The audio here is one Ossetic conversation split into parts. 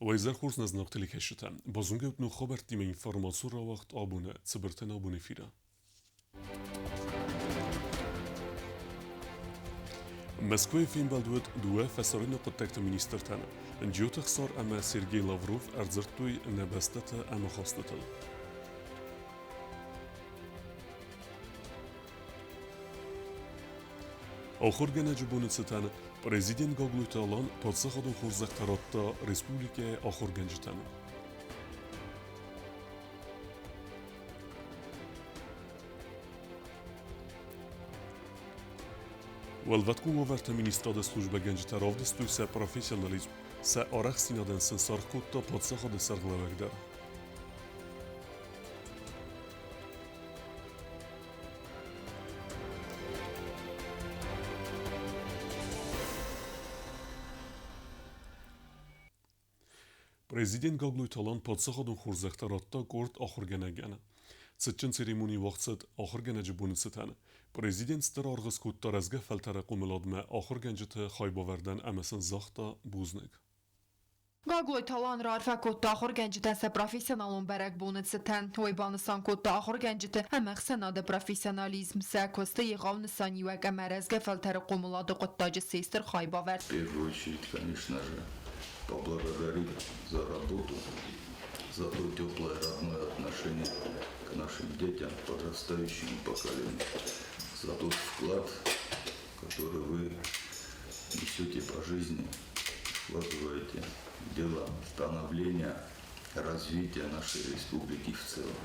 Уӕ хорз нӕ зынаргъ телекӕсджытӕ! Базонгӕ ут ног хабӕрттимӕ информацион рауагъд абоны цыбыртӕн абон эфиры. Мӕскуыйы фембӕлд уыд дыууӕ фӕсарӕйнаг хъуыддӕгты министртӕн. Джиоты Хсар ӕмӕ Сергей Лавров ӕрдзырдтой нӕ бӕстӕты ӕмахастытыл. Ахуыргӕнӕджы боны цытӕн президент Гаглойты Алан паддзахадон хорзӕхтӕ радта республикӕйы ахуыргӕнджытӕн. Уӕлвӕткон уавӕрты министрады службӕгӕнджытӕ равдыстой сӕ профессионализм, сӕ арӕхстдзинадӕн сын саргъ кодта паддзахады сӕргълӕууӕг дӕр. Президент Гаглойты Алан паддзахадон хорзӕхтӕ радта къорд ахуыргӕнӕгӕн. Цытджын церемони уагъд цыд ахуыргӕнӕджы боны цытӕн. Президент стыр аргъ скодта рӕзгӕ фӕлтӕры хъомыладмӕ ахуыргӕнджыты хайбавӕрдӕн ӕмӕ сын загъта бузныг. Гаглойты Алан раарфӕ кодта ахуыргӕнджытӕн сӕ профессионалон бӕрӕгбоны цытӕн. Уый банысан кодта ахуыргӕнджыты ӕмӕхсӕнады профессионализм, сӕ куысты егъау нысаниуӕг ӕмӕ рӕзгӕ фӕлтӕры хъомылады хъуыддаджы се стыр хайбавӕрд. В первую очередь, конечно же, поблагодарить за работу, за то теплое родное отношение к нашим детям, подрастающему поколению, за тот вклад, который вы несете по жизни, вкладываете в дело становления, развития нашей республики в целом.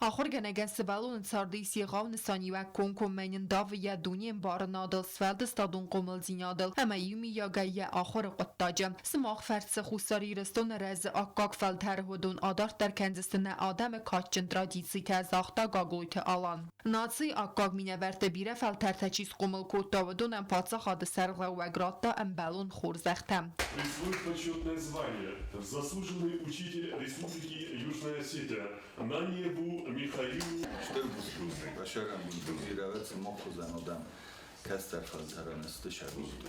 Ахуыргӕнӕгӕн сывӕллоны царды ис егъау нысаниуӕг комкоммӕ йын давы йӕ дунеӕмбарынадыл, сфӕлдыстадон хъомылдзинадыл ӕмӕ иумийагӕй йӕ ахуыры хъуыддаджы. Сымах фӕрцы Хуссар Ирыстоны рӕзы аккаг фӕлтӕры уыдон адарддӕр кӕндзысты нӕ адӕмы кадджын традицитӕ, загъта Гаглойты Алан. Нацийы аккаг минӕвӕрттӕ бирӕ фӕлтӕртӕ чи схъомыл кодта, уыдонӕн паддзахады сӕргълӕууӕг радта ӕмбӕлон хорзӕхтӕ. Присвоить почетное звание заслуженный учитель Республики Южная Осетия Наниеву Михаилу. Стыр бузныг, бӕсӕрӕн бирӕ цымохуызӕн адӕм кӕстӕр фӕлтӕрӕн сты сабиты.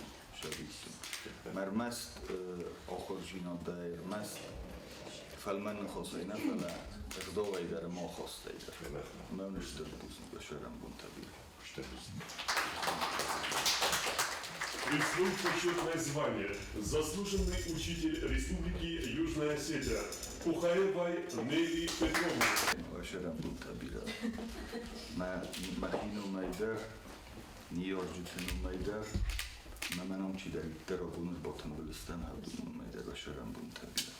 Ӕрмӕст ахуырдзинадӕй, ӕрмӕст фӕлмӕн ныхасӕй нӕ, фӕлӕ ӕгъдауӕй дӕр ӕмӕ ахастӕй дӕр. Мӕн стыр бузныг бӕсӕрӕнбонтӕ бирӕ. Стыр бузныг. Присвоить почетное звание «Заслуженный учитель Республики Южная Осетия» Кухаевой Нелли Петровне. Бӕсӕрӕнбонтӕ бирӕ. Мӕхи номӕй дӕр, ныййарджыты номӕй дӕр ӕмӕ мӕ ном чидӕриддӕр абоны ӕрбатымбыл сты, уыдоны номӕй дӕр сӕрӕнбонтӕ бирӕ.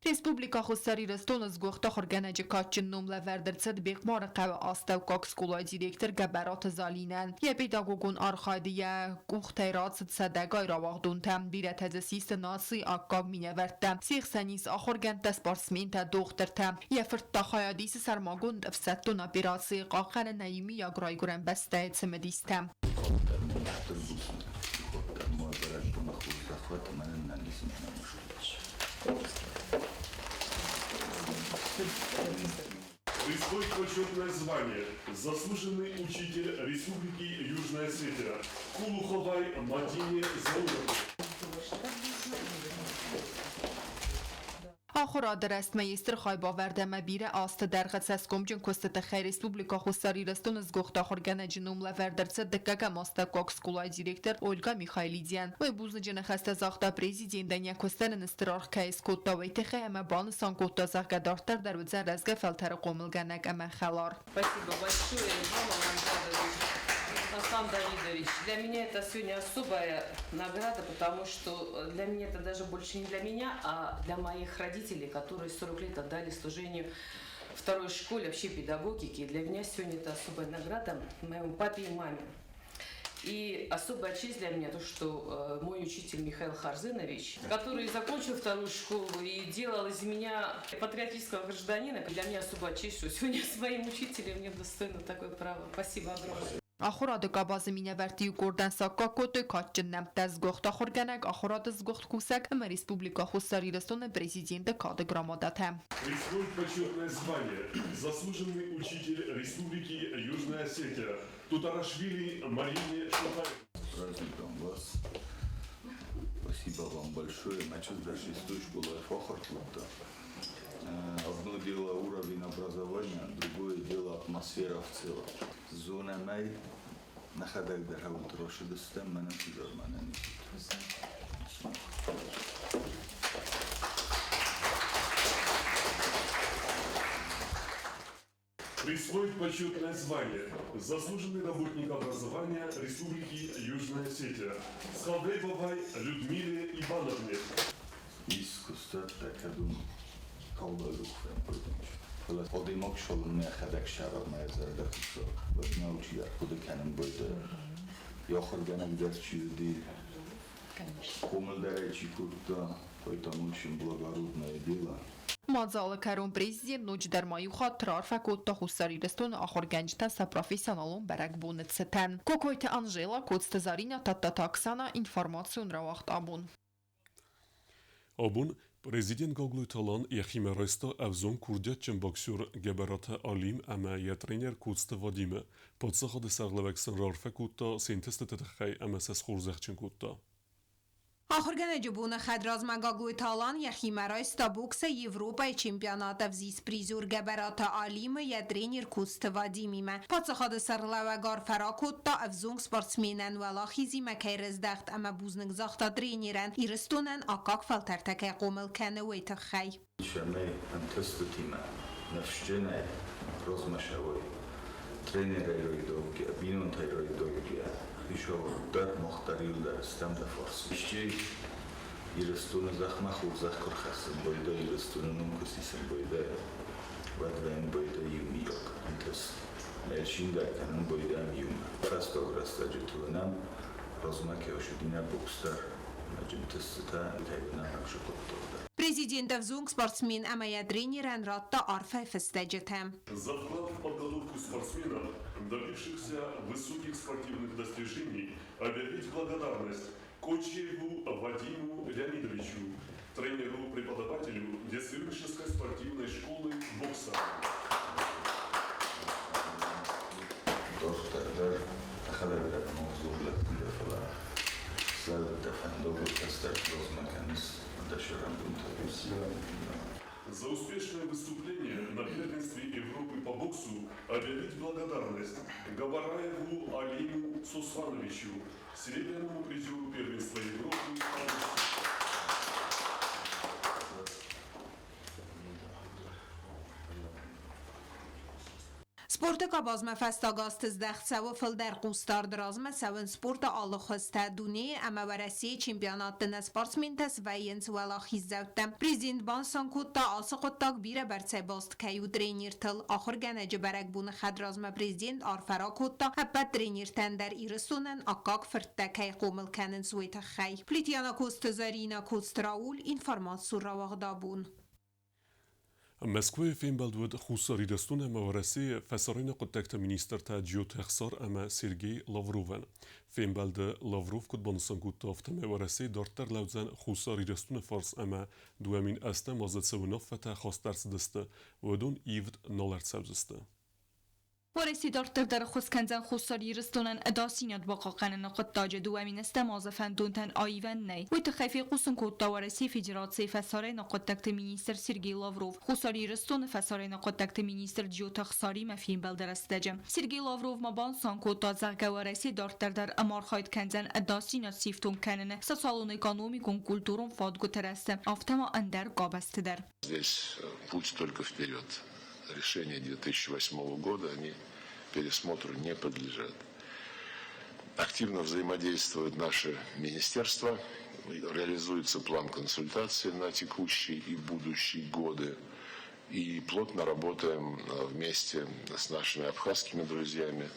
Республикӕ Хуссар Ирыстоны сгуыхт ахуыргӕнӕджы кадджын ном лӕвӕрд ӕрцыд Бехъмары хъӕуы астӕуккаг скъолайы директор Гӕбӕраты Залинӕн. Йӕ педагогон архайды йӕ къухтӕй рацыд сӕдӕгай рауагъдонтӕ, бирӕтӕ дзы систы нацийы аккаг минӕвӕрттӕ. Се хсӕн ис ахуыргӕндтӕ, спортсментӕ, дохтыртӕ. Йӕ фырт та хайад исы сӕрмагонд ӕфсӕддон операцийы хъахъхъӕны нӕ иумиаг райгуырӕн бӕстӕйы цымыдистӕ. Присвоить почетное звание «Заслуженный учитель Республики Южная Осетия» Кулуховой Мадине Зауровой. Ахуырады рӕзтмӕ стыр хайбавӕрд ӕмӕ бирӕ азты дӕргъы цӕсгомджын куысты тыххӕй Республикӕ Хуссар Ирыстоны сгуыхт ахуыргӕнӕджы ном лӕвӕрд ӕрцыд дыккӕгӕм астӕуккаг скъолайы директор Ольга Михайлидиан. Уый бузныджы ныхӕстӕ загъта президентӕн йӕ куыстӕн ын стыр аргъ кӕй скодта, уый тыххӕй ӕмӕ банысан кодта, зӕгъгӕ, дарддӕр дӕр уыдзӕн рӕзгӕ фӕлтӕры хъомылгӕнӕг ӕмӕ хӕлар. Спасибо большое, Роман Давидович. Аслан Давидович, для меня это сегодня особая награда, потому что для меня это даже больше не для меня, а для моих родителей, которые 40 лет отдали служению второй школе, вообще педагогике. И для меня сегодня это особая награда моему папе и маме. И особая честь для меня то, что мой учитель Михаил Харзынович, который закончил вторую школу и делал из меня патриотического гражданина, для меня особая честь, что сегодня с моим учителем мне достойно такое право. Спасибо огромное. Ахуырады къабазы минӕвӕртты иу къордӕн саккаг кодтой кадджын нӕмттӕ сгуыхт ахуыргӕнӕг, ахуырады сгуыхт кусӕг ӕмӕ Республикӕ Хуссар Ирыстоны Президенты Кады грамотатӕ. Присвоить почетное звание «Заслуженный учитель Республики Южная Осетия» Тутарашвили Марине Шухаевой. С праздником вас! Спасибо вам большое. Мӕ чызг дӕр шестой скъолайы фӕахуыр кодта. Одно дело уровень образования, другое дело атмосфера в целом. Зонӕм ӕй, нӕхӕдӕг дӕр хъӕуты рӕсыдыстӕм, мӕнӕн цыдӕр мӕнӕн ис. Присвоить почетное звание «Заслуженный работник образования Республики Южная Осетия» Схалдейбовой Людмиле Ивановне. Искусствӕдтӕ кӕд уым калдайдух фембӕлдис. Фӕлӕ адӕймаг цалынмӕ йӕхӕдӕг сӕвӕрма йӕ зӕрдӕ хуыцау, уӕдмӕ алчидӕр хъуыды кӕнын байдайы. Йӕ ахуыргӕнӕг дӕр чи уыди, хъомылдӕрӕй чи кодта, уый там очень благородное дело. Мадзалы кӕрон президент ноджыдӕр ма иу хатт раарфӕ кодта Хуссар Ирыстоны ахуыргӕнджытӕн сӕ профессионалон бӕрӕгбоны цытӕн. Кокойты Анжела, Коцты Заринӕ, Тадтаты Оксана, информацион рауагъд абон. Абон президент Гаглойты Алан йӕхимӕ райста ӕвзонг курдиатджын боксер Гӕбӕраты Алим ӕмӕ йӕ тренер Коцты Вадимы. Паддзахады сӕргълӕууӕг сын раарфӕ кодта се нтыстыты тыххӕй ӕмӕ сӕ схорзӕхджын кодта. Ахуыргӕнӕджы боны хӕдразмӕ Гаглойты Алан йӕхимӕ райста боксӕй Европӕйы чемпионаты ӕвзист призер Гӕбӕраты Алимы йӕ тренер Коцты Вадимимӕ. Паддзахады сӕргълӕууӕг арфӕ ракодта, ӕвзонг спортсменӕн уӕлахизимӕ кӕй рыздӕхт ӕмӕ бузныг загъта тренерӕн, Ирыстонӕн аккаг фӕлтӕртӕ кӕй хъомыл кӕны, уый тыххӕй. Цӕмӕй ӕнтыстытимӕ, ныфсджынӕй размӕ цӕуой, тренерӕй райдайгӕ, бинонтӕй райдайгӕ, хицауад дӕр, мах дӕр иуылдӕр стӕм дӕ фарс. Исчи Ирыстоны зӕхмӕ хорзӕх куы рхӕссын байдайы, Ирыстоны ном куы сисын байдайы, уӕд вӕййын байдайы иумиаг ӕнтыст. Ӕлсиндӕр кӕнын байдайӕм иумӕ. Фӕстаг рӕстӕджыты уынӕм, размӕ кӕсы нӕ бокс дӕр, ӕмӕ ӕнтыстытӕ кӕй уынӕм ӕхсы хъуыддаг дӕр. Президент ӕвзонг спортсмен ӕмӕ йӕ тренерӕн радта арфӕйы фыстӕджытӕ. За вклад в подготовку спортсменов, добившихся высоких спортивных достижений, объявить благодарность Кочиеву Вадиму Леонидовичу, тренеру-преподавателю детско-юношеской спортивной школы бокса. Дарддӕр дӕр дӕхӕдӕг дӕр ногдзог лӕппу дӕ, фӕлӕ сӕ дӕ фӕндагыл кӕстӕрты размӕ кӕныс дӕ сӕрӕнбонтӕ. За успешное выступление на первенстве Европы по боксу объявить благодарность Габараеву Алиму Сослановичу, серебряному призеру первенства Европы по боксу. Спорты къабазмӕ фӕстаг азты здӕхт цӕуы фылдӕр хъусдард, размӕ цӕуынц спорты алы хуызтӕ. Дунейы ӕмӕ Уӕрӕсейы чемпионатты нӕ спортсментӕ свӕййынц уӕлахиздзӕуттӕ. Президент банысан кодта, ацы хъуыддаг бирӕбӕрцӕй баст кӕй у тренертыл. Ахуыргӕнӕджы бӕрӕгбоны хӕдразмӕ президент арфӕ ракодта ӕппӕт тренертӕн дӕр Ирыстонӕн аккаг фырттӕ кӕй хъомыл кӕнынц, уый тыххӕй. Плитьяна Коцты Заринӕ, Коцты Рауль, информацион рауагъд абон. Мӕскуыйы фембӕлд уыд Хуссар Ирыстон ӕмӕ Уӕрӕсейы фӕсарӕйнаг хъуыддӕгты министртӕ Джиоты Ӕхсар ӕмӕ Сергей Лавровӕн. Фембӕлды Лавров куыд банысан кодта, афтӕмӕй Уӕрӕсе дарддӕр лӕудзӕн Хуссар Ирыстоны фарс ӕмӕ 2008 азы цы уынаффӕтӕ хаст ӕрцыдысты, уыдон ивд нал ӕрцӕудзысты. Уӕрӕсе дарддӕр дӕр ӕххуыс кӕндзӕн Хуссар Ирыстонӕн ӕдасдзинад бахъахъхъӕныны хъуыддаджы 2007 азы фӕндонтӕн аивӕн нӕй. Уый тыххӕй фехъусын кодта Уӕрӕсейы Федерацийы фӕсарӕйнаг хъуыддӕгты министр Сергей Лавров Хуссар Ирыстоны фӕсарӕйнаг хъуыддӕгты министр Джиоты Ӕхсаримӕ фембӕлды рӕстӕджы. Сергей Лавров ма банысан кодта, зӕгъгӕ, Уӕрӕсе дарддӕр дӕр ӕмархайд кӕндзӕн ӕдасдзинад сифтонг кӕныны, социалон-экономикон, культурон фадгуыты рӕзты, афтӕ ма ӕндӕр къабӕзты дӕр. Здесь путь только вперед. Решения 2008 года, они пересмотру не подлежат. Активно взаимодействуют наши министерства, реализуется план консультаций на текущие и будущие годы. И плотно работаем вместе с нашими абхазскими друзьями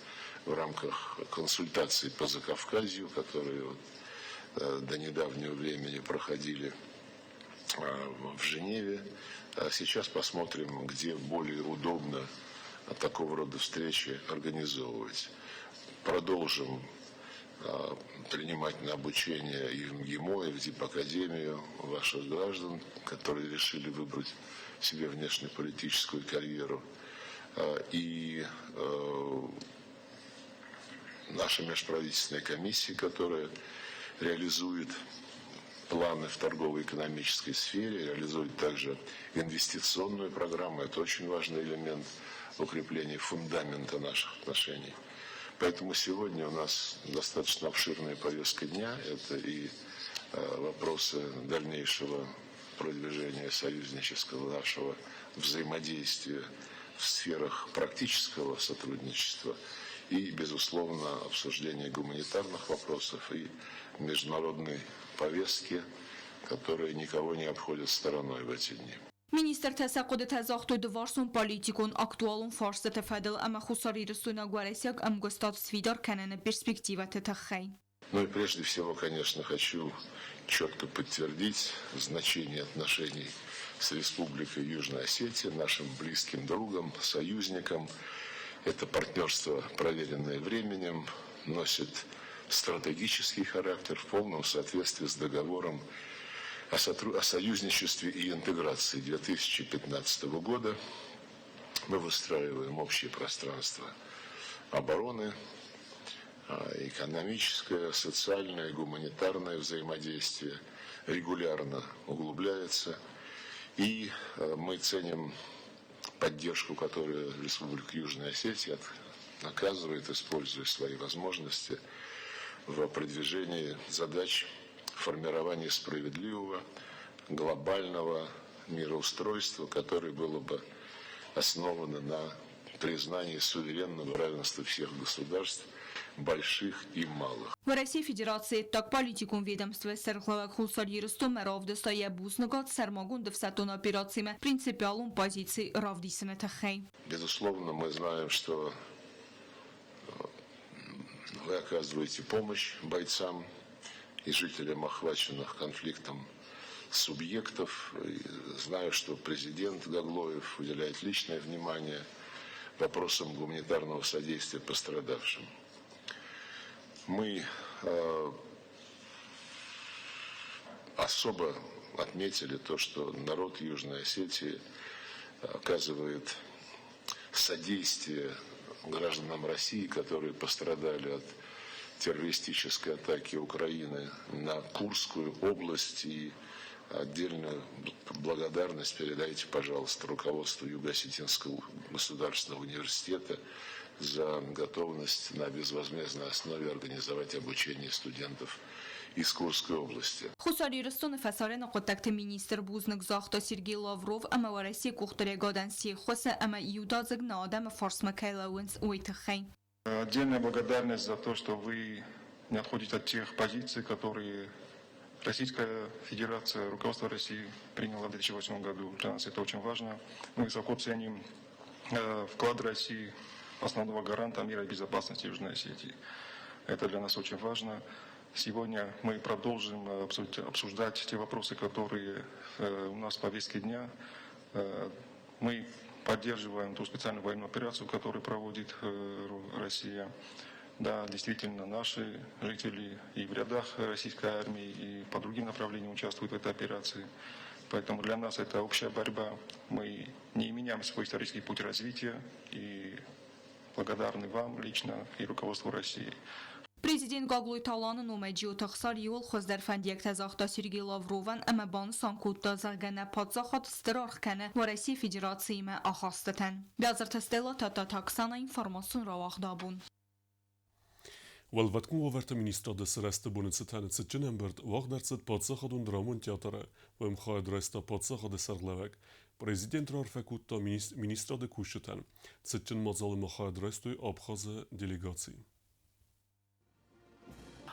в рамках консультаций по Закавказью, которые вот до недавнего времени проходили в Женеве. А сейчас посмотрим, где более удобно такого рода встречи организовывать. Продолжим принимать на обучение и в МГИМО, и в Дипакадемию ваших граждан, которые решили выбрать себе внешнеполитическую карьеру. И наша межправительственная комиссия, которая реализует планы в торгово-экономической сфере, реализует также инвестиционную программу. Это очень важный элемент укрепления фундамента наших отношений. Поэтому сегодня у нас достаточно обширная повестка дня. Это и вопросы дальнейшего продвижения союзнического нашего взаимодействия в сферах практического сотрудничества и, безусловно, обсуждение гуманитарных вопросов и международной повестки, которые никого не обходят стороной в эти дни. Министртӕ сӕ хъуыдытӕ загътой дыварсон политикон актуалон фарстыты фӕдыл ӕмӕ хуссарирыстойнаг-уӕрӕсейаг ӕмгуыстад сфидар кӕныны перспективӕты тыххӕй. Ну и прежде всего, конечно, хочу четко подтвердить значение отношений с Республикой Южная Осетия, нашим близким другом, союзником. Это партнерство, проверенное временем, носит стратегический характер в полном соответствии с договором о союзничестве и интеграции 2015 года. Мы выстраиваем общее пространство обороны, экономическое, социальное, гуманитарное взаимодействие регулярно углубляется. И мы ценим поддержку, которую Республика Южная Осетия оказывает, используя свои возможности в продвижении задач формирования справедливого глобального мироустройства, которое было бы основано на признании суверенного равенства всех государств, больших и малых. Уӕрӕсейы Федерацийы ӕддагполитикон ведомствойы сӕргълӕууӕг Хуссар Ирыстонмӕ равдыста йӕ бузныгад сӕрмагонд ӕфсӕддон операцимӕ принципиалон позици равдисыны тыххӕй. Безусловно, мы знаем, что вы оказываете помощь бойцам и жителям охваченных конфликтом субъектов. И знаю, что президент Гаглоев уделяет личное внимание вопросам гуманитарного содействия пострадавшим. Мы особо отметили то, что народ Южной Осетии оказывает содействие гражданам России, которые пострадали от террористической атаки Украины на Курскую область. И отдельную благодарность передайте, пожалуйста, руководству Юго-Осетинского государственного университета за готовность на безвозмездной основе организовать обучение студентов из Курской области. Хуссар Ирыстоны фӕсарӕны хъуыддӕгты министр бузныг загъта Сергей Лавров ӕмӕ Уӕрӕсейы къухдариуӕгадӕн се ххуысы ӕмӕ иудадзыг нӕ адӕмы фарсмӕ кӕй лӕууынц, уый тыххӕй. Отдельная благодарность за то, что вы не отходите от тех позиций, которые Российская Федерация, руководство России приняло в 2008 году. Для нас это очень важно. Мы высоко ценим вклад России, основного гаранта мира и безопасности Южной Осетии. Это для нас очень важно. Сегодня мы продолжим обсуждать те вопросы, которые у нас в повестке дня. Мы поддерживаем ту специальную военную операцию, которую проводит Россия. Да, действительно, наши жители и в рядах российской армии, и по другим направлениям участвуют в этой операции. Поэтому для нас это общая борьба. Мы не меняем свой исторический путь развития и благодарны вам лично и руководству России. Президент Гаглойты Аланы номӕй Джиоты Ӕхсар иууыл хуыздӕр фӕндиӕгтӕ загъта Сергей Лавровӕн ӕмӕ банысан кодта, зӕгъгӕ, нӕ паддзахад стыр аргъ кӕны Уӕрӕсейы Федерациимӕ ахастытӕн. Биазырты Стелла, Тадтаты Оксана, информацион рауагъд Абон. Уӕлвӕткон уавӕрты министрады сырӕзты боны цытӕн цытджын ӕмбырд уагъд ӕрцыд паддзахадон драмон театры, уым хайад райста паддзахады сӕргълӕууӕг. Президент раарфӕ кодта министрады кусджытӕн. Цытджын мадзалы ма хайад райстой Абхазы делегаци.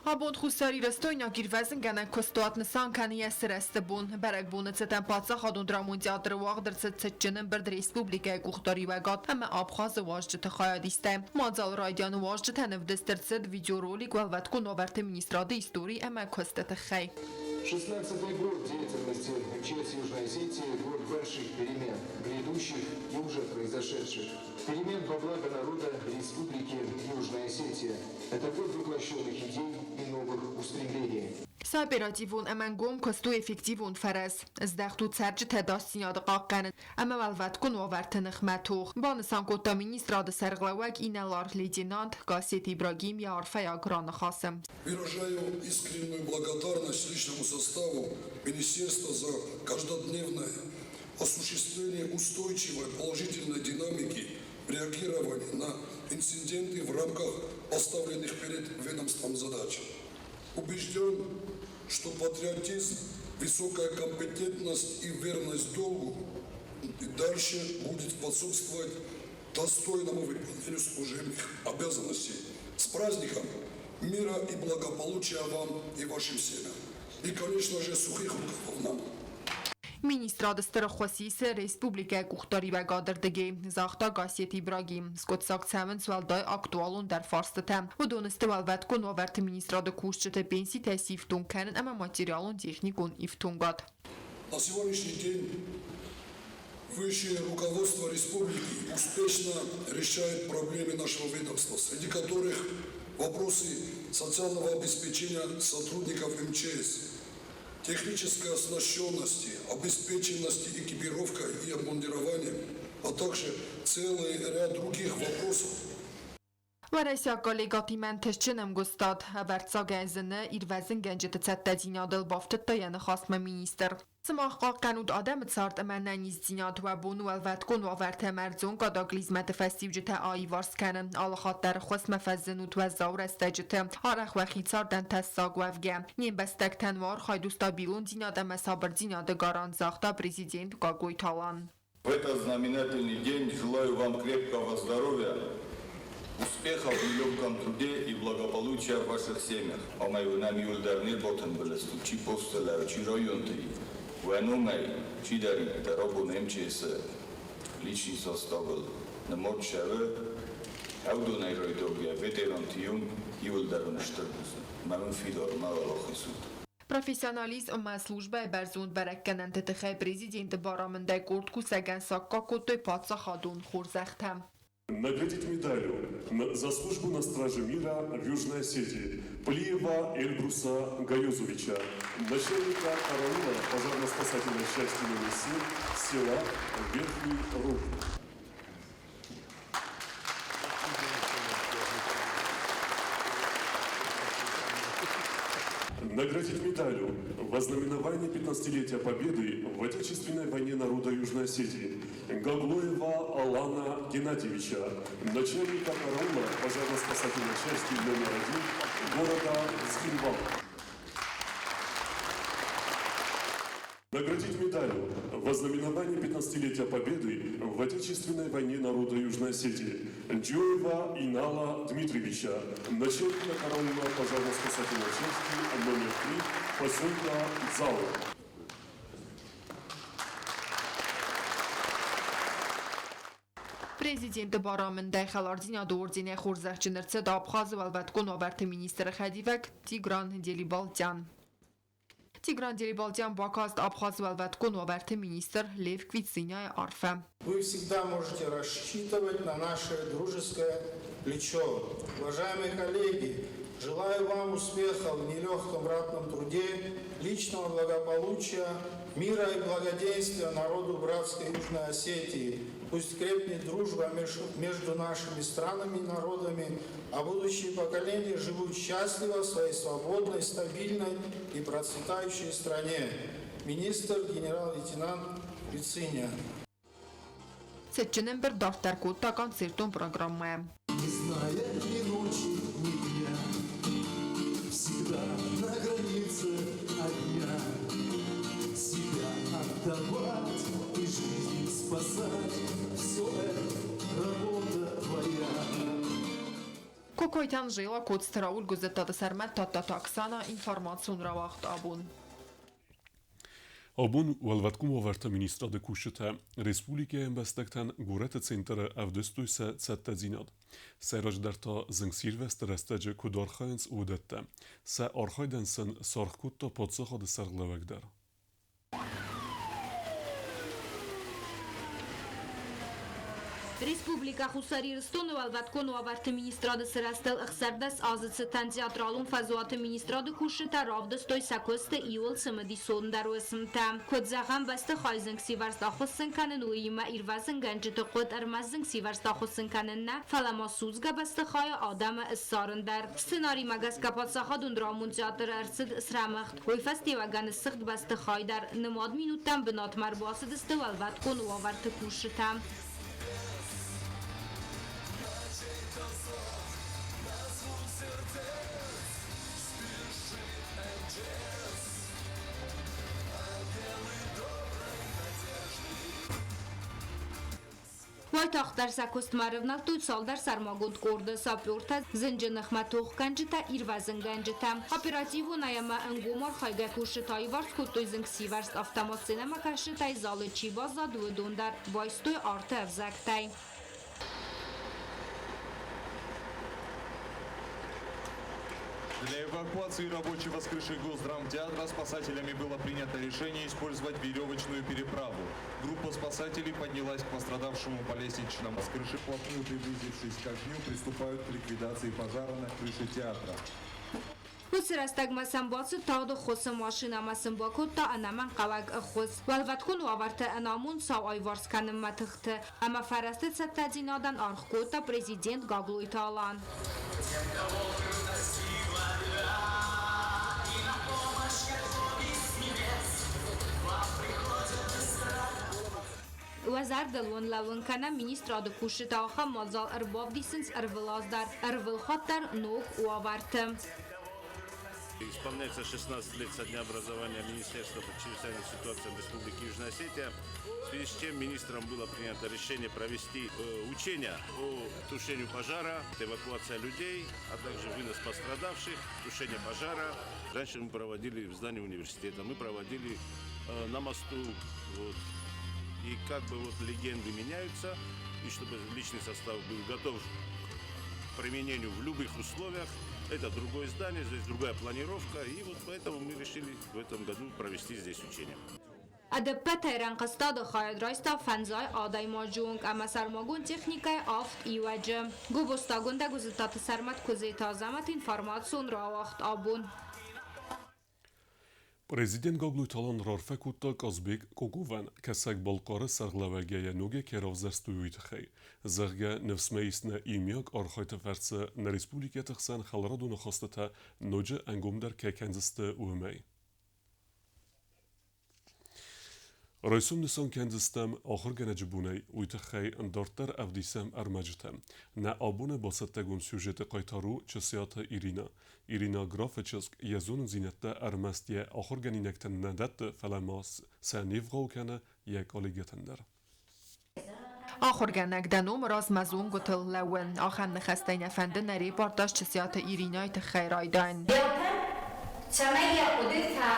Абон хуссарирыстойнаг ирвӕзынгӕнӕг куыстуат нысан кӕны йӕ сырӕзты бон. Бӕрӕгбоны цытӕн паддзахадон драмон театры уагъд ӕрцыд цытджын ӕмбырд республикӕйы къухдариуӕгад ӕмӕ Абхазы уазджыты хайадистӕй. Мадзалы райдианы уазджытӕн ӕвдыст ӕрцыд видеоролик Уӕлвӕткон уавӕрты министрады истори ӕмӕ куысты тыххӕй. 16-й год деятельности МЧС Южной Осетии – год больших перемен, грядущих и уже произошедших. Перемен во благо народа Республики Южная Осетия. Осетия. Это год воплощенных идей и новых устремлений. Сӕ оперативон ӕмӕ ӕнгом куыст у эффективон фӕрӕз, здӕхт у цӕрджыты ӕдасдзинады хъахъхъӕнын ӕмӕ уӕлвӕткон уавӕрты ныхмӕ тох, банысан кодта министрады сӕргълӕууӕг инӕлар-лейтенант Гассеты Ибрагим йӕ арфӕйаг раныхасы. Выражаю искреннюю благодарность личному составу министерства за каждодневное осуществление устойчивой положительной динамики в реагировании на инциденты в рамках поставленных перед ведомством задач. Убежден, что патриотизм, высокая компетентность и верность долгу и дальше будет способствовать достойному выполнению служебных обязанностей. С праздником! Мира и благополучия вам и вашим семьям. И, конечно же, сухих рукавов нам. Министрады стыр ӕххуыс исы республикӕйы къухдариуӕгады рдыгӕй, загъта Гассеты Ибрагим. Скъуыддзаг цӕуынц уӕлдай актуалондӕр фарстытӕ. Уыдон сты уӕлвӕткон уавӕрты министрады кусджыты пенситӕ сифтонг кӕнын ӕмӕ материалон-техникон ифтонгад. На сегодняшний день высшее руководство республики успешно решает проблемы нашего ведомства, среди которых вопросы социального обеспечения сотрудников МЧС, технической оснащенности, обеспеченности экипировкой и обмундированием, а также целый ряд других вопросов. Уӕрӕсейаг коллегӕтимӕ ӕнтыстджын ӕмгуыстад ӕвӕрццагӕй зыны ирвӕзынгӕнджыты цӕттӕдзинадыл, бафтыдта йӕ ныхасмӕ министр. Сымах хъахъхъӕнут адӕмы цард ӕмӕ ӕнӕниздзинад, уӕ бон у уӕлвӕткон уавӕртӕ ӕмӕ ӕрдзон катаклизмӕты фӕстиуджытӕ аиварс кӕнын. Алыхатт дӕр ӕххуысмӕ фӕзынут уӕззау рӕстӕджыты, арӕх уӕхи цардӕн тӕссаг уӕвгӕ. Не мбӕстӕгтӕн уӕ архайд у стабилондзинад ӕмӕ сабырдзинады гарант, загъта президент Гаглойты Алан. В этот знаменательный день желаю вам крепкого здоровья, успехов в нелегком труде и благополучия в ваших семьях. Ӕмӕ нӕм иуылдӕр не рбатымбыл сты, чи посты чи районты, уӕ номӕй чидӕриддӕр абон МЧС-ы личный составыл нымад цӕуы, уыдонӕй райдайгӕ ветеранты онг иуылдӕр уын стыр бузныг. Мӕ уын фидар ма уӕлахиз ут. Профессионализм ӕмӕ службӕйы бӕрзонд бӕрӕггӕнӕнты тыххӕй президенты барамындӕй къорд кусӕгӕн саккаг кодтой паддзахадон хорзӕхтӕ. Наградить медалью за службу на страже мира в Южной Осетии Плиева Эльбруса Гаюзовича, начальника караула пожарно-спасательной части номер 7 села Верхний Рух. Наградить медалью в ознаменование 15-летия Победы в Отечественной войне народа Южной Осетии Гаглоева Алана Геннадьевича, начальника караула пожарно-спасательной части номер 1 города Цхинвал. Наградить медалью в ознаменование 15-летия Победы в Отечественной войне народа Южной Осетии Джоева Инала Дмитриевича, начальника караула пожарно-спасательной части номер 3 поселка Дзау. Президенты барамындӕй хӕлардзинады орденӕй хорзӕхджын ӕрцыд Абхазы уӕлвӕткон уавӕрты министры хӕдивӕг Тигран Делибалтян. Тигран Делибалтян бакаст Абхазы уӕлвӕткон уавӕрты министр Лев Квициняйы арфӕ. Вы всегда можете рассчитывать на наше дружеское плечо. Уважаемые коллеги, желаю вам успехов в нелегком ратном труде, личного благополучия, мира и благоденствия народу братской Южной Осетии. Пусть крепнет дружба между нашими странами и народами, а будущие поколения живут счастливо в своей свободной, стабильной и процветающей стране. Министр генерал-лейтенант Квициния. Цытджын ӕмбырд дарддӕр кодта концертон программӕ. Не зная ни ночи, ни дня, всегда на границе огня. Себя отдавать и жизнь спасать, все это работа твоя. Кокойты Анжела, Коцты Рауль, Гуыззӕттаты Сӕрмӕт, Тадтаты Оксана, информацион рауагъд Абон. Абон Уӕлвӕткон уавӕрты министрады кусджытӕ республикӕйы ӕмбӕстӕгтӕн горӕты центры ӕвдыстой сӕ цӕттӕдзинад. Сӕйраджыдӕр та зынгсирвӕзты рӕстӕджы куыд архайынц, уыдӕттӕ. Сӕ архайдӕн сын саргъ кодта паддзахады сӕргълӕууӕг дӕр. Республикӕ Хуссар Ирыстоны Уӕлвӕткон уавӕрты министрады сырӕзтыл 16 азы цытӕн театралон фӕзуаты министрады кусджытӕ равдыстой сӕ куысты иууыл цымыдисондӕр уысмтӕ. Куыд зӕгъӕм, бӕстыхай зынгсивӕрзт ахуыссын кӕнын, уыимӕ ирвӕзынгӕнджыты хъуыд ӕрмӕст зынгсивӕрзт ахуыссын кӕнын нӕ, фӕлӕ ма судзгӕ бӕстыхайы адӕмы ссарын дӕр. Сценаримӕ гӕсгӕ паддзахадон драмон театры ӕрцыд срӕмыгъд. Уый фӕстиуӕгӕн ссыгъд бӕстыхай дӕр. Нымад минуттӕм бынатмӕ ӕрбацыдысты уӕлвӕткон уавӕрты кусджытӕ. Уайтагъддӕр сӕ куыстмӕ ӕрӕвнӕлдтой цалдӕр сӕрмагонд къорды сапертӕ, зынджы ныхмӕ тохгӕнджытӕ, ирвӕзынгӕнджытӕ. Оперативонӕй ӕмӕ ӕнгом архайгӕ кусджытӕ аиуварс кодтой зынгсивӕрзт автомат сценӕмӕкӕсджытӕй залы чи баззад, уыдон дӕр байстой арты ӕвзӕгтӕй. Для эвакуации рабочего с крыши Госдрамтеатра спасателями было принято решение использовать веревочную переправу. Группа спасателей поднялась к пострадавшему по лестничному. С крыши вплотную приблизившись к огню, приступают к ликвидации пожара на крыше театра. Уыцы рӕстӕгмӕ сӕм бацыд тагъд ӕххуысы машинӕ ӕмӕ сын бакодта ӕнӕмӕнгхъӕуӕг ӕххуыс. Уӕлвӕткон уавӕрты ӕнамонд цау аиуварс кӕнынмӕ тыхты ӕмӕ фӕрӕзты цӕттӕдзинадӕн аргъ кодта президент Гаглойты Алан. Уӕ зӕрдыл уын лӕууын кӕнӕм министрады кусджытӕ ахӕм мадзал ӕрбавдисынц ӕрвылаз дӕр, ӕрвылхатт дӕр ног уавӕрты. Исполняется 16 лет со дня образования Министерства по чрезвычайным ситуациям Республики Южная Осетия, в связи с чем министром было принято решение провести учения по тушению пожара, эвакуация людей, а также вынос пострадавших, тушение пожара. Раньше мы проводили в здании университета, мы проводили на мосту. Вот. И как бы вот легенды меняются, и чтобы личный состав был готов к применению в любых условиях, это другое здание, здесь другая планировка, и вот поэтому мы решили в этом году провести здесь учения. Ӕдӕппӕтӕй рӕнхъыстады хайад райста фӕндзай адӕймаджы онг ӕмӕ сӕрмагонд техникӕйы авд ивӕджы. Гобозтагонд Ӕгуызытаты Сӕрмӕт Куыдзеты Азӕмӕт информацион рауагъд абон. Президент Гаглойты Алан раарфӕ кодта Казбек Коковӕн, Кӕсӕг-Балхъары сӕргълӕууӕгӕй йӕ ногӕй кӕй равзӕрстой, уый тыххӕй. Зӕгъгӕ, ныфсмӕ ис нӕ иумиаг архайды фӕрцы нӕ республикӕты хсӕн хӕларадон ахастытӕ ноджы ӕнгомдӕр кӕй кӕндзысты, уымӕй. Райсом нысан кӕндзыстӕм ахуыргӕнӕджы бонӕй, уый тыххӕй дарддӕр ӕвдисӕм ӕрмӕджытӕ. Нӕ абоны бацӕттӕгонд сюжеты хъайтар у Чысиаты Иринӕ. Ирина Графы чызг йӕ зонындзинӕдтӕ ӕрмӕст йӕ ахуыргӕнинӕгтӕн нӕ дӕтты, фӕлӕ ма сӕ не вгъау кӕны йӕ коллегӕтӕн дӕр. Ахуыргӕнӕг дӕ ном размӕ зонгуытыл лӕууы. Ахӕм ныхӕстӕй нӕ фӕнды нӕ репортаж Чысиаты Иринӕйы тыххӕй райдайын. Белтӕн, цӕмӕй йӕ хъуыдытӕ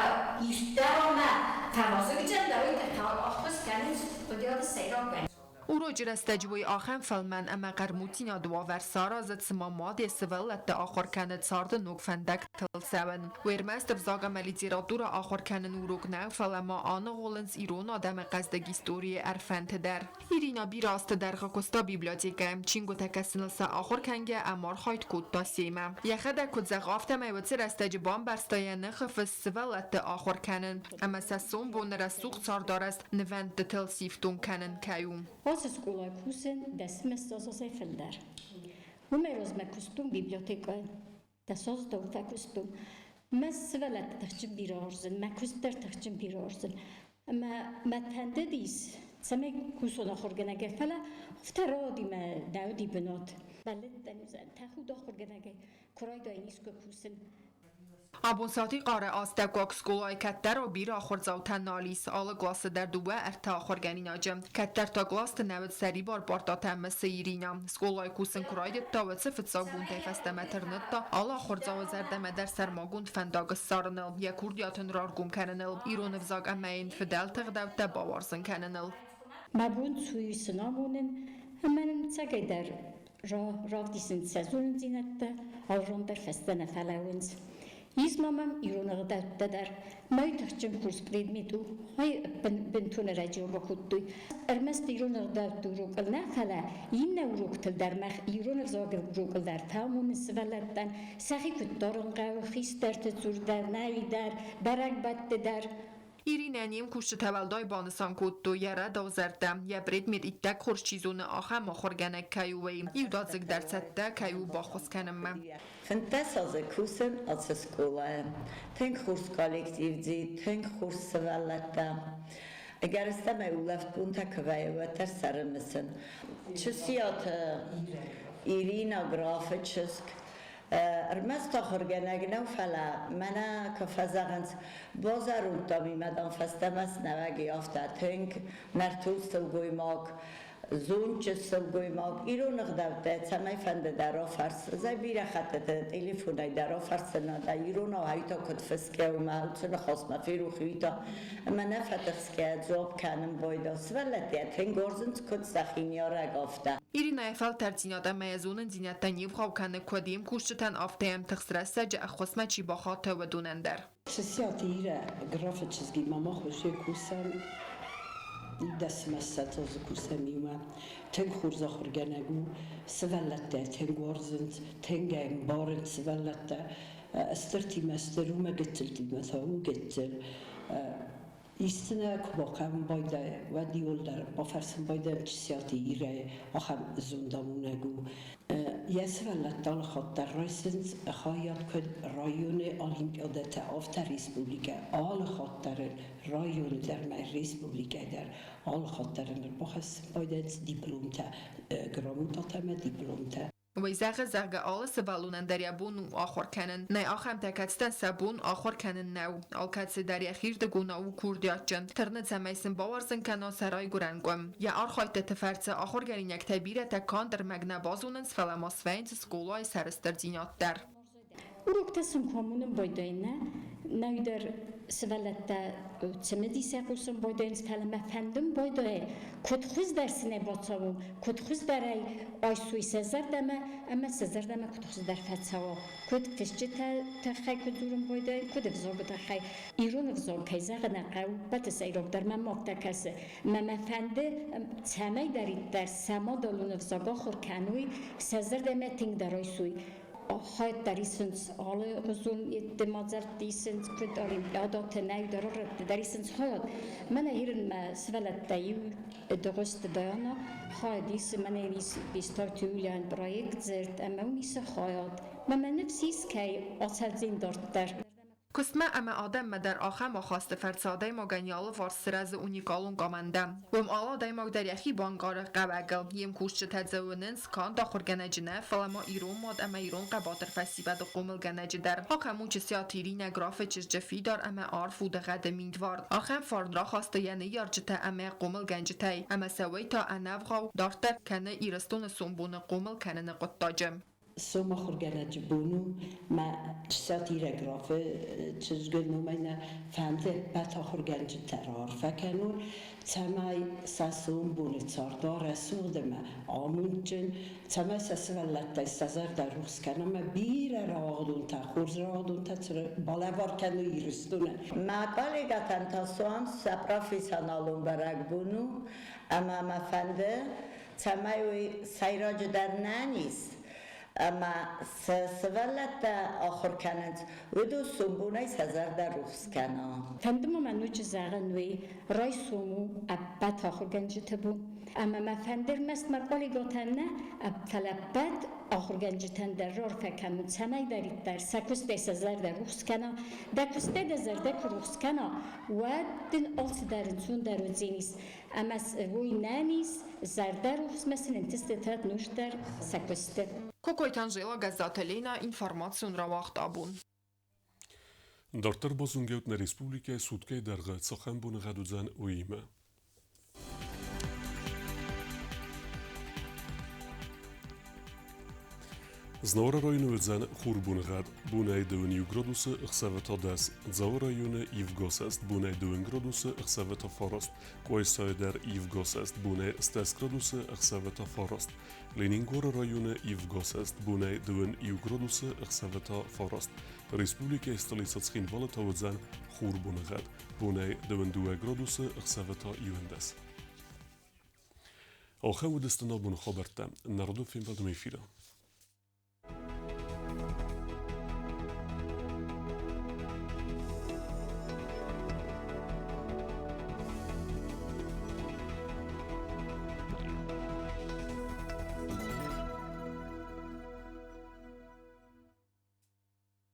ирддӕр ӕмӕ фӕвазыгджындӕр уый тыххӕй ӕххуыс кӕнынц хъуыдыйады сӕйраг Урочы рӕстӕджы уый ахӕм фӕлмӕн ӕмӕ хъӕрмуддзинады уавӕр саразы, цыма мад йӕ сывӕллӕтты ахуыр кӕны царды ног фӕндӕгтыл цӕуын. Уый ӕрмӕст ӕвзаг ӕмӕ литературӕ ахуыр кӕнын урок нӕу, фӕлӕ ма аныгъуылынц ирон адӕмы хъӕздыг историйы ӕрфӕнты дӕр. Ирина бирӕ азты дӕргъы куыста библиотекӕйы, чингуытӕ кӕсыныл сӕ ахуыр кӕнгӕ ӕмархайд кодта семӕ. Йӕхӕдӕг куыд зӕгъы, афтӕмӕй уыцы рӕстӕджы бамбӕрста йӕ ныхы фыст сывӕллӕтты ахуыр кӕнын ӕмӕ сӕ сомбоны рӕсугъд цардарӕзт нывӕндтытыл сифтонг кӕнын кӕй у. Ацы скъолайы кусын дӕсмӕссӕдзазӕй фылдӕр. Уымӕй размӕ куыстон библиотекӕйы. Дӕсаздӕу фӕкуыстон. Мӕ сывӕллӕтты тыхджын бирӕ уарзын, мӕ куыст дӕр тыхджын бирӕ уарзын. Ӕмӕ мӕ фӕндыдис, цӕмӕй кусон ахуыргӕнӕгӕй, фӕлӕ афтӕ рауади мӕ дӕуди бынат. Бӕллыдтӕн, тӕхуд ахуыргӕнӕгӕй куы райдайын искуы кусын. Абон Сатихъары астӕуккаг скъолайы кӕддӕр бирӕ ахуырдзаутӕ нал ис, алы къласы дӕр дыууӕ-ӕртӕ ахуыргӕнинаджы. Кӕддӕр та къласты нӕ уыд сӕрибар партатӕ ӕмӕ цы Иринӕ. Скъолайы кусын куы райдыдта, уӕд сӕ фыццаг бонтӕй фӕстӕмӕ тырныдта алы ахуырдзауы зӕрдӕмӕ дӕр сӕрмагонд фӕндаг ссарыныл, йӕ курдиат ын раргом кӕныныл, ирон ӕвзаг ӕмӕ йын фыдӕлты ӕгъдӕуттӕ бауарзын кӕныныл. Мӕ бон цуй сын амонын, ӕмӕ нын цӕгӕйдӕр равдисынц сӕ зонындзинӕдтӕ, алрон дӕр фӕстӕ нӕ фӕлӕууынц. Ис ма мӕм ирон ӕгъдӕуттӕ дӕр. Мӕ тыхджын курс предмет у, ай бынтон ӕрӕджиау бакодтой. Ӕрмӕст ирон ӕгъдӕутты урокыл нӕ, фӕлӕ иннӕ уроктыл дӕр мах ирон ӕвзагыл урокыл дӕр фӕамонын сывӕллӕттӕн, сӕхи куыд дарын хъӕуы, хистӕрты цур дӕр, нӕй дӕр, бӕрӕгбӕтты дӕр. Иринӕ не мкусджытӕ уӕлдай банысан кодтой йӕ рӕдау зӕрдӕ, йӕ предмет иттӕг хорз чи зоны, ахӕм ахуыргӕнӕг кӕй у, уый. Иудадзыг дӕр цӕттӕ кӕй у баххуыс кӕнынмӕ. 15 азы кусын ацы скъолайы. Тынг хорз коллектив дзы, тынг хорз сывӕллӕттӕ. Ӕгӕрыстӕмӕй улӕфтбонтӕ куы вӕййы, уӕддӕр сӕ рымысын. Чысиаты Ирина Графы чызг ӕрмӕст ахуыргӕнӕг нӕу, фӕлӕ мӕнӕ куы фӕзӕгъынц, базарудтам имӕ, дам, фӕстӕмӕ снӕуӕги афтӕ тынг нӕртон сылгоймаг, зондджын сылгоймаг, ирон ӕгъдӕуттӕ цӕмӕй фӕнды дӕр афӕрс. Ӕз бирӕ хӕттыты телефонӕй дӕр афӕрсын, да иронау ӕйтӕ куыд фысгӕ у, мӕ уыцы ныхасмӕ ферох уый та. Ӕмӕ нӕ фӕтыхсгӕ дзуапп кӕнын байдав. Сывӕллӕттӕ тынг уарзынц, куыд сӕхи ныййарӕг, афтӕ. Иринӕйы фӕлтӕрддзинад ӕмӕ йӕ зонындзинӕдтӕ не вгъау кӕны куыд йе мкусджытӕн, афтӕ йӕм тыхст рӕстӕджы ӕххуысмӕ чи бахаты, уыдонӕн дӕр. Чысиаты Ирӕ графы чызгимӕ мах уже кусӕм 19 азы кусӕм иумӕ. Тынг хорз ахуыргӕнӕг у, сывӕллӕттӕ тынг уарзынц, тынг ӕмбарынц сывӕллӕттӕ. Стыртимӕ стыр у, мӕ гыццылтимӕ та у гыццыл. Истинӕ куы бахъӕуын байдайы, уӕд иуылдӕр бафӕрсын байдайӕм Чысиаты Ирӕйы, ахӕм зондамонӕг у. Йӕ сывӕллӕттӕ алы хатт дӕр райсынц хайад куыд районы олимпиадӕтӕ, афтӕ республикӕ. Алы хатт дӕр ын районы дӕр ӕмӕ республикӕйы дӕр алы хатт дӕр ын ӕрбахӕссын байдайынц дипломтӕ, грамотатӕ ӕмӕ дипломтӕ. Уый зӕгъы, зӕгъгӕ, алы сывӕллонӕн дӕр йӕ бон у ахуыр кӕнын. Нӕй ахӕмтӕ, кӕцытӕн сӕ бон ахуыр кӕнын нӕу. Алкӕцы дӕр йӕхирдыгонау у курдиатджын. Тырны, цӕмӕй сын бауарзын кӕна сӕ райгуырӕн къуым. Йӕ архайдтыты фӕрцы ахуыргӕнинӕгтӕй бирӕтӕ канд ӕрмӕг нӕ базонынц, фӕлӕ ма свӕййынц скъолайы сӕрыстырдзинад дӕр. Уроктӕ сын куы амонын байдайын, нӕдӕр сывӕллӕттӕ цымыдисӕй хъусын байдайынц, фӕлӕ мӕ фӕндын байдайы, куыд хуыздӕр сын ӕй бацӕуон, куыд хуыздӕрӕй айсой сӕ зӕрдӕмӕ ӕмӕ сӕ зӕрдӕмӕ куыд хуыздӕр фӕцӕуа, куыд фысджытӕ тыххӕй куыд дзурын байдайын, куыд ӕвзагы тыххӕй. Ирон ӕвзаг, кӕй зӕгъын ӕй хъӕуы, ӕппӕты сӕйрагдӕр мӕм афтӕ кӕсы. Мӕ мӕ фӕнды, цӕмӕйдӕриддӕр сӕ мадӕлон ӕвзаг ахуыр кӕной, сӕ зӕрдӕмӕ тынгдӕр айсой. Хайад исынц алыгъуызон мадзӕлтты исынц, куыд олимпиадӕты, нӕй дӕр рӕтты дӕр исынц хайад. Мӕнӕ ирын мӕ сывӕллӕттӕ иу Дыгъуызты Даяна хайад исы, мӕнӕ ис Бестауты Юлиан проект дзырд ӕмӕ уым исы хайад. Мӕ мӕ ныфс ис, кӕй ацӕудзӕн дарддӕр. Куыстмӕ ӕмӕ адӕммӕ дӕр ахӕм ахасты фӕрцы адӕймагӕн йӕ алыварс сырӕзы уникалон командӕ. Уым алы адӕймаг дӕр йӕхи банкъары хъӕуӕгыл. Йе мкусджытӕ дзы уынынц канд ахуыргӕнӕджы нӕ, фӕлӕ ма ирон мад ӕмӕ ирон хъӕбатыр фӕсивӕды хъомылгӕнӕджы дӕр. Ахӕм у Чысиаты Иринӕ Графы чызджы фидар ӕмӕ арф удыгъӕды миндвар. Ахӕм фарн рахаста йӕ ныййарджытӕ ӕмӕ хъомылгӕнджытӕй, ӕмӕ сӕ уый та ӕнӕвгъау дарддӕр кӕны Ирыстоны сомбоны хъомыл кӕныны хъуыддаджы. Сом ахуыргӕнӕджы бон у, мӕ Чысиаты Ирӕ Графы чызгы номӕй нӕ фӕнды ӕппӕт ахуыргӕнджытӕ раарфӕ кӕнон, цӕмӕй сӕ сомбоны цард уа рӕсугъд ӕмӕ амондджын, цӕмӕй сӕ сывӕллӕттӕй сӕ зӕрдӕ рухс кӕна ӕмӕ бирӕ рауагъдонтӕ, хорз рауагъдонтӕ балӕвар кӕной Ирыстонӕн. Мӕ коллегӕтӕн та суанг сӕ профессионалон бӕрӕгбон у, ӕмӕ мӕ фӕнды, цӕмӕй уый сӕйраджыдӕр нӕниз ӕмӕ цы сывӕллӕттӕ ахуыр кӕнынц, уыдон сомбонӕй сӕ зӕрдӕ рухс кӕна. Фӕнды ма мӕ ноджы зӕгъын уый, райсом у ӕппӕт ахуыргӕнджыты бон. Ӕмӕ мӕ фӕнды ӕрмӕст мӕ коллегӕтӕн нӕ, фӕлӕ ӕппӕт ахуыргӕнджытӕн дӕр рарфӕ кӕнын, цӕмӕйдӕриддӕр сӕ куыстӕй сӕ зӕрдӕ рухс кӕна. Дӕ куыстӕй дӕ зӕрдӕ куы рухс кӕна, уӕд дын алцыдӕр ӕнцондӕр уыдзӕнис. Ӕмӕ уый нӕниз, зӕрдӕрухсмӕ сын ӕнтыстытӕ нуздӕр сӕ куысты. Кокойты Анжела, Гӕззаты Лена, информацион рауагъд абон. Дарддӕр базонгӕут нӕ республикӕйы суткӕйы дӕргъы цахӕм боныгъӕд уыдзӕн, уыимӕ. Знауыры районы уыдзӕн хурбоныгъӕд, бонӕй 21 градусы, ӕхсӕвы та 10. Дзауы районы ивгӕ сӕст, бонӕй 2 градусы, ӕхсӕвы та 9. Къуайсайы дӕр ивгӕ сӕст, бонӕй 10 градусы, ӕхсӕвы та 9. Ленингоры районы ивгӕ сӕст, бонӕй 21 градусы, ӕхсӕвы та 9. Республикӕйы столицӕ Цхинвалы та уыдзӕн хурбоныгъӕд, бонӕй 22 градусы, ӕхсӕвы та 11. Ахӕм уыдысты нӕ боны хабӕрттӕ. Народон фембӕлдмӕ эфиры.